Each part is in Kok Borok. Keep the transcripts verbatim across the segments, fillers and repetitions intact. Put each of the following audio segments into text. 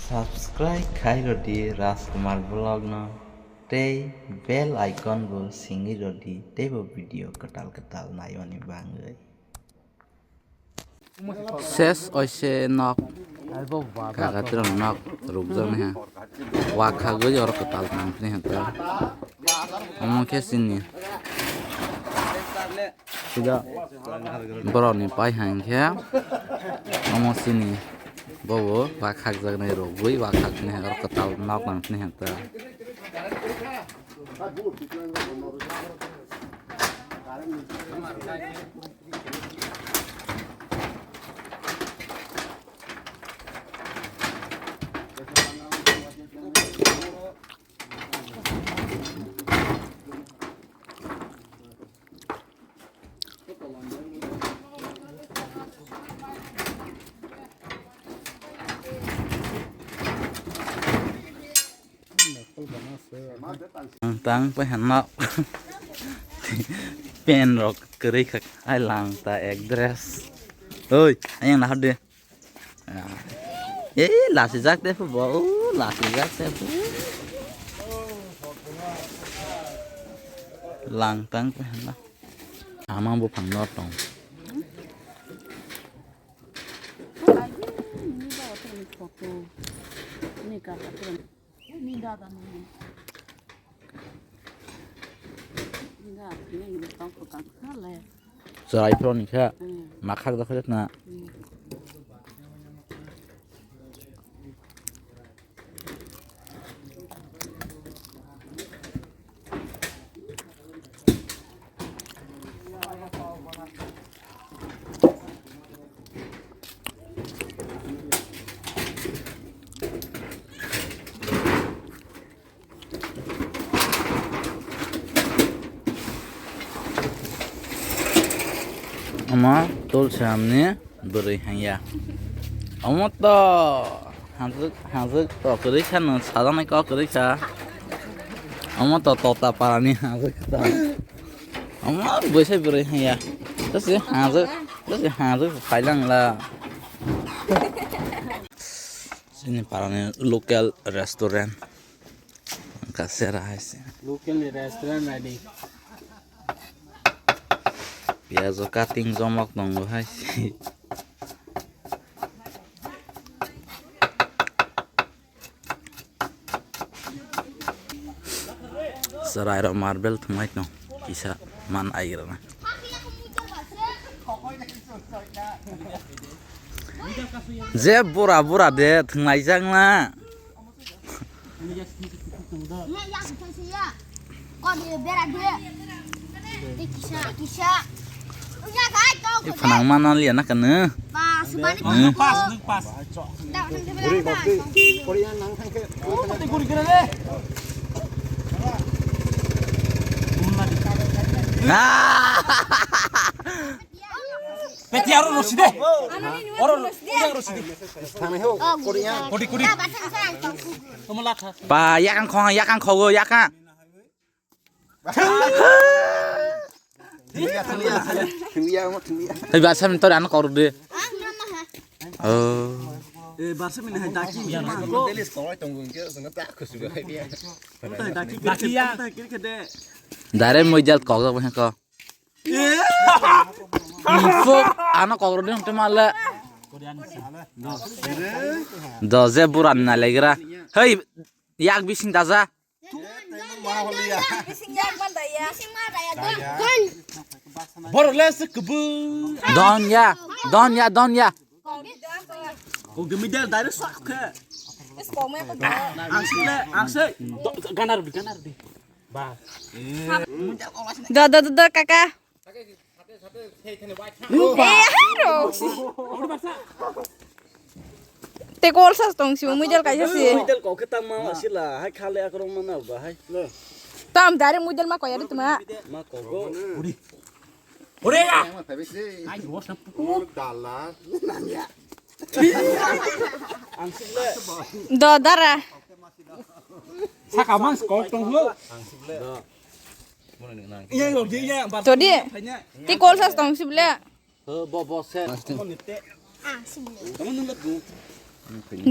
Subscribe khai rodi Rajkumar vlog no tei bell icon bo singwi rodi teibo video kwtal kwtal naimani bagwi. Ses oise nok. Kagatirok nok rukjaknai ha. Wakhagwi oro kwtal tangphini ha ta. Omo khe chini. Sida borokni pai hai hwnkhe omo chini bobo wakhakjaknai rukgwi wakhaknai oro kwtal nok tangphini ha ta. Ang tang pai hano pen rok kwrwi kha ai lang ta ek dress. Oi, ayang nahar de. Eh, lasi jak te phu bo, oh, lasi jak te phu. Lang tang pai hano. Ama bo phang no tong. Chwrai phro ni kha, ma khak da khajak na. Omo Tulsi hamni bwrwi hanya. Omo to hajwk hajwk to kwrwi kha no sajaknai kok kwrwi kha. Omo to Tota parani hajwk to. Omo bwsai bwrwi hanya. Tasi hajwk tasi hajwk phailang la. Chini parani local restaurant. Kasera hai se. Local ni restaurant naidi. Piyajo cutting jomok tongo hai se. Chwrairok marble thwnglai tong kisa man aigra na. Je bura bura de thwnglaijakna. Phanang mana liya na kanu. Peti aro rosi de. Oro rosi de. Kodi kodi. Tomo lakha. Ba yakang khong yakang khogo yakang. Hei ba samin tor ano kor de. Oh. Eh, barsa mini hai daki. Daki ya. Dare mojal kok ko. Info ano kok de te male. Do je buran na legra. Hei yak bising daja. Borok le se kwbui. Don ya, don ya, don ya. Kok demi der direct sak khe. Ang sik le, ang sik. Ganar di, ganar di. Ba. Do do do do kaka. Te kol sas tong si mujal kaisa si. Mujal kok khe tang ma sila hai khale akrong mana ba hai. Tam dare mujal ma koyari tuma. Ma kok go. Ore ya. Ai go sa pu. Dala. Ang sik le. Do dara. Saka man kok tong ho. Ang sik le. Todi, ti kol sas tong sibla. Bo bo se.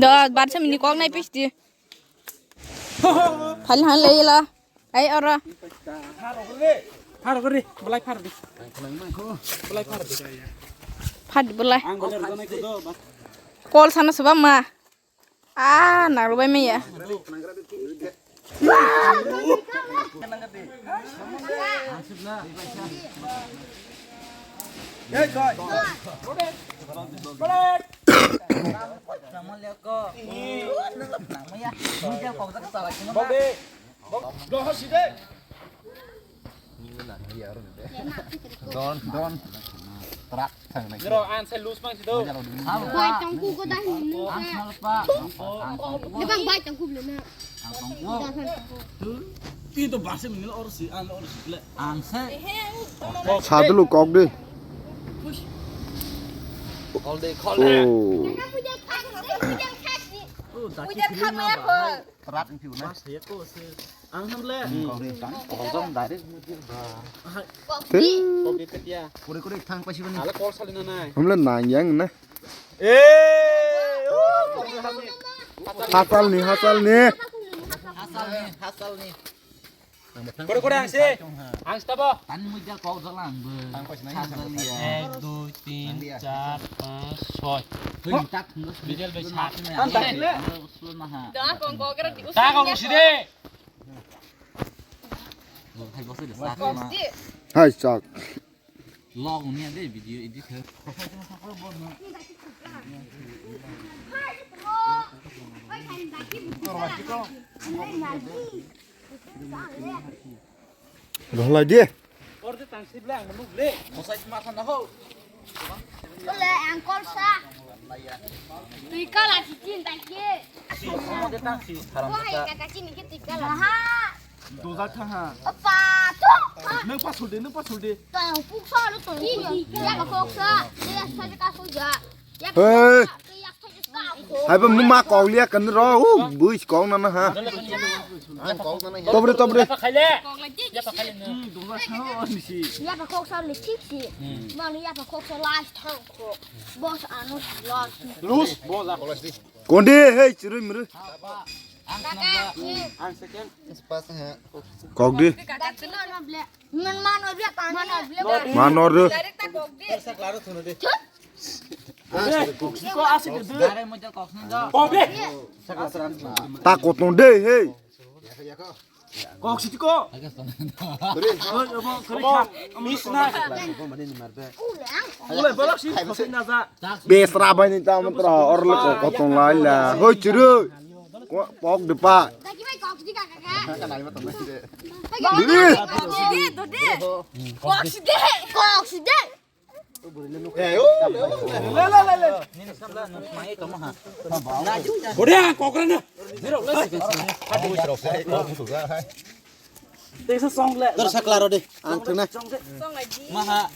Do, barsa mini kok nai pisti. Phal han le la. Ai oro. Pharo kore. Pharo kore. Belai pharo di. Belai pharo di. Phad belai. Ang belai rwgwlai ko do, bas. Kol sana sebab ma. Ah, nak rubai me ya. Don, don. Trak thang nai. Nero an sai lose mang sido. Bai tangku ko dah ni nung sa. Lebang bai tangku belum na. Pi to base mingil or si an or si le. Ang sai. Sadulu kok de. Kol de, kol de. Oh. Oh, daki film na ba. Rat wng phiuna. Mas ya ko se. Ang ham le. Kok jong direct mujil ba. Kok di. Kok di ketia. Kore kore thang pasi bani. Ala kol sali na nai. Hamle nang yang na. Eh. Hasal ni, hasal ni. Hasal ni, hasal ni. Kore kore ang se. Ang stabo. Tan mujal kok jala ang bo. Hasal ni. Ek, dui, tin, char, panch, choi. Hui, tak thung. Bidel be sat. Ang tak le. Usul maha. Da kong kok kira di usul. Ta kong side. Hai, boss, dia sakit, Mak. Hai, sak. Log ni ada video edit he. Rohlai di. Or de tang sibla ang nuk le. Mosai sima sana ho. Ole, ang kol sa. Twi kala chitin ta ke. Si, si, de tang si, haram Wahai ta. Kaka chini ke twi kala. Aha. Dojak thang ha. Apa to? Nang pa sulde, nang pa sulde. Tang puk sa lo tong. Ya ka kok sa. Ya sa ka so ja. Ya ka Hey. Kok sa. Ya sa ka kok. Hai ba muma kok liya kan ro. U bui kok na na ha. Tobre, tobre. Kok la ji. Hmm, dojak thang ha ni si. Ya ka kok sa le thik si. Ma ni ya ka kok sa last thang kok. Boss ano last. Lose, boss a. Kondi hei chirui mrui. Kok di. Manor. Ta kotong de hei. Kok siti ko. Kore. Kore. Kore. Miss na. Ule balak si khosi na za. Besra bai ni ta mantra orle ko kotong lai la. Hoi churu. Pok de pa. Didi. Kok siti de. Kok siti de. Kore ang kokra na. Tesa song le. Dor sakla ro de. Ang thuna. Maha.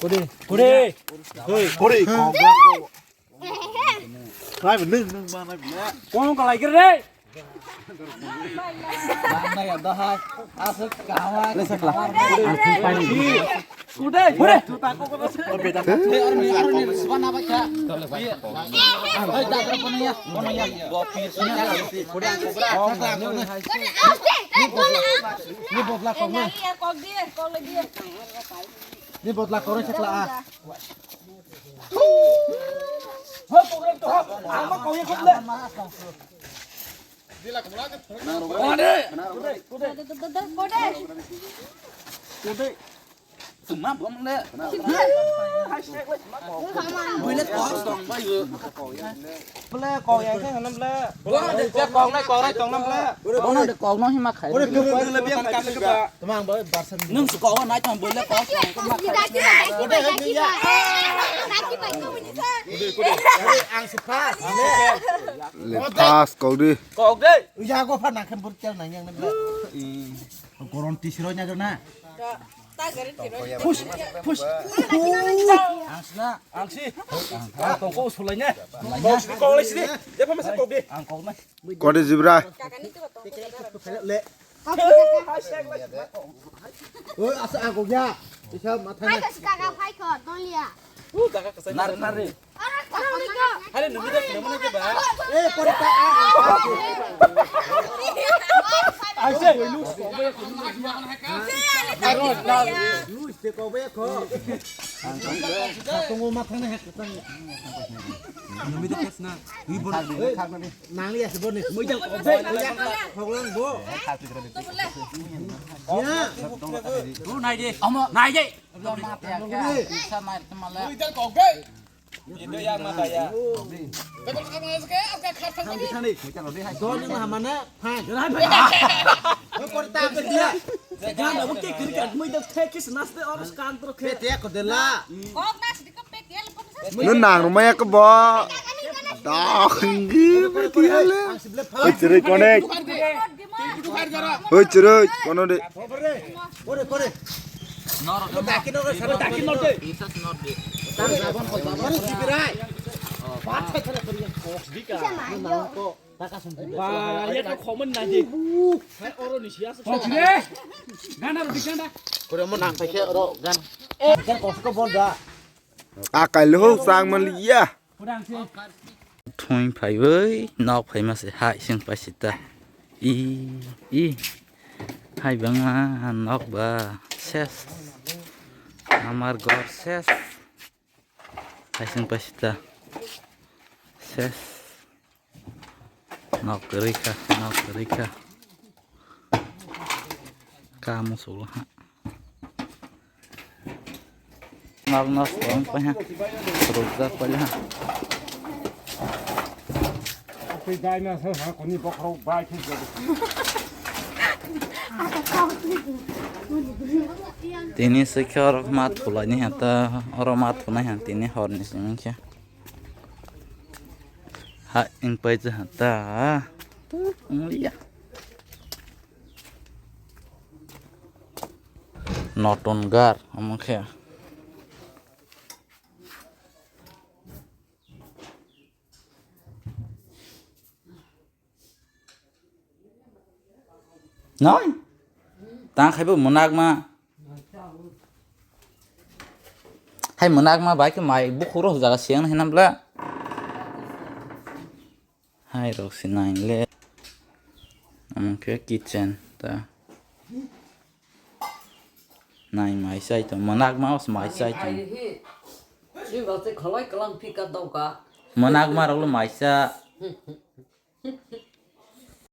Kore. Kore. Kore. Nai nung nung ma nai. Kong kalai kir re. Bang na ya dahai. Asuk kawa. Le sakla. Ang thung pani. Kudai, kudai. Hei, army, army, subana bacha. Hei, tak ada kono ya, kono ya. Kono ya. Ni botla kok ni. Ni botla kok ni sakla. Hei, program to. Ama kau ya kok le. Bole kok yang khe hwnam le. Bole kok nai kok nai tong nam le. Bono de kok no hima khai. Bole kok nai kok nai tong nam le. Nwng se kok nai tong bole kok. Ang se pass. Le pass kok di. Kok de. Uya go pha nang khem bur kel nang yang nam le. Koron tisiro nya na. Push, push. Ang sina, ang si. Ang kok ko sulai nya. Kok sini kok lai sini. Dia pa masa kok di. Ang kok na. Kode zebra. Oi, asa ang kok ya. Isa matha na. Hai ka sika ka phai ko, don liya. Nar, nar re. Hari nunggu dah, kenapa nak coba? Eh, kau tak, ah, ah, ah. Aise. Tunggu, makan ni. Nang liya sebon ni. Muidang kobe. Hoglang bo. Ya. Nai de. Nai de. Muidang kobe. Indo yang mata ya. Doni mah mana? Hai. Kau tak dia. Jangan, oke, kiri kan, muidang tekis nas de orang sekarang terus. Pete aku dela. Kok nas di kepet ya, lepas. Nang rumah ya kebo. Dah, ini berarti ya le. Oi, cerai konek. Oi, cerai, kono de. Kore, kore. Nor, nor. Daki nor, daki nor de. Isa nor de. Tar sabon ko, sabon ko, sibirai. Bat sai kore kore. Dika. Nang ko. Ba, ya to comment na di. Hai oro ni sia. Kok re? Gana ro dikanda. Kore mo nang paikhe oro gan. Gan kosko bol da. Akai lo sang man liya. Thung phaiwi nok phaima se hai sing paisita. I, i. Hai bangma nok ba ses. Amar gor ses. Hai sing paisita. Ses. Nok kwrwi kha, nok kwrwi kha. Kamu sulo ha. Nok nok sulo pa ha. Rojak pa ha. Tei dai na sa ha koni bokhorok bai khe jago. Tini se khe oro ma thulai ni ha ta, oro ma thunai ha tini hor ni simi khe. Ha, wng pai ja ta. Wng liya. Noton gar, omo khe. Noi? Tang khai bo mwnakma. Hai mwnakma bai khe mai bukhuk rok jaga siyang hinam bla. Hai rok se nai le. Omo khe kitchen ta. Nai mai sai tong, mwnakma os mai sai tong. Hai hi. Swi ba se kholai kalang phika doka. Mwnakma rok lo mai sa.